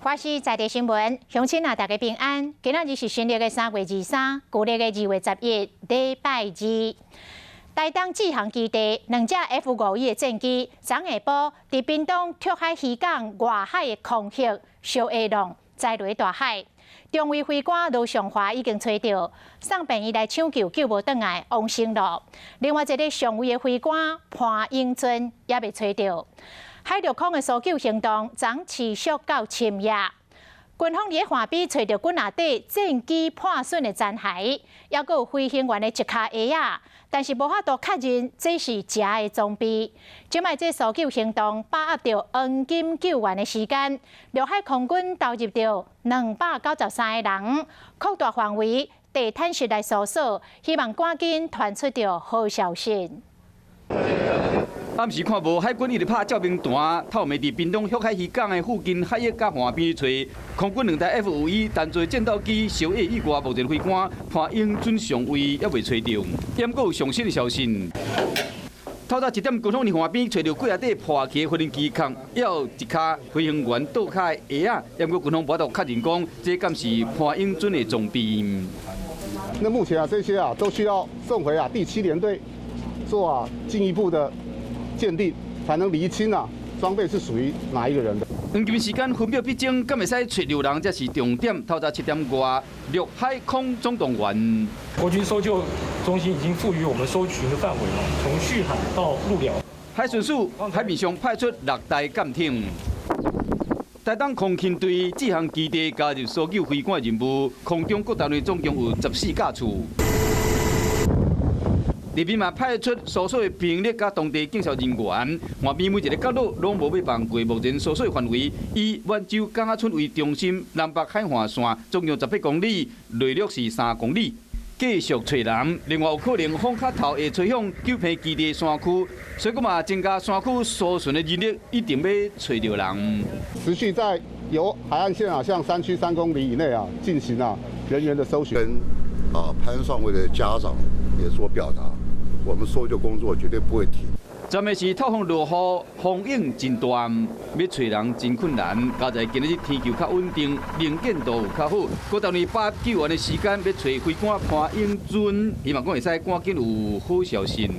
華視在地新聞，鄉親啊，大家平安。今仔日是新曆的3月23，舊曆的2月11，禮拜二。台東志航基地兩隻 F-5E 的戰機，昨下晡佇屏東竹海漁港外海的空域相下浪，栽落大海。中尉飛官盧尚華已經揣著，送病院來搶救，救無轉來，往生囉。另外一个上尉的飛官潘英尊也未揣著。海陸空的搜救行動，昨持續到深夜。軍方佇岸邊揣著幾若塊戰機破損的殘骸，抑閣有飛行員的一跤鞋仔，但是無法度確認這是誰的裝備。這擺這搜救行動把握著黃金救援的時間，陸海空軍投入著293個人，擴大範圍，地毯式來搜索，希望趕緊傳出著好消息。暗時看無海軍一直拍照明彈，透暝佇屏東旭海漁港的附近海域佮岸邊揣空軍兩台 F-5E 單座戰鬥機，小葉以外，目前飛官潘英准上尉猶未揣著，毋過有上新的消息。透早1點，軍方佇岸邊揣著幾仔塊破去的飛行機殼，抑有一跤飛行員倒跤的鞋仔，毋過軍方無法度確認講，這敢是潘英准的裝備。那目前啊，這些啊都需要送回啊第七聯隊做啊進一步的鑑定，才能釐清啊裝備是屬於哪一個人的。黃金時間分秒必爭，敢會使揣著人才是重點。透早7點外，陸海空總動員。國軍搜救中心已經賦予我們搜尋的範圍了，從旭海到鹿寮。海巡署海面上派出六台艦艇。台東空勤隊志航基地加入搜救飛官任務，空中各單位總共有14架次。地面嘛派出搜索的兵力佮當地警消人員，岸邊每一个角落攏無欲放過。目前搜索範圍以滿洲港仔村為中心，南北海岸線總共18公里，內陸是3公里。繼續揣人，另外有可能風較透會吹向九坪基地山區，所以講嘛增加山區搜尋的人力，一定欲揣著人。持續在由海岸線啊向山區3公里以內啊進行啊人員的搜尋。跟啊潘上尉的家長也做表達。我們搜救工作絕對不會停。昨暝是透風落雨，風湧真大，欲揣人真困難。佳哉今日天氣較穩定，能見度有較好。閣當年把握救援的時間，欲揣飛官潘英尊，希望講會使趕緊有好消息。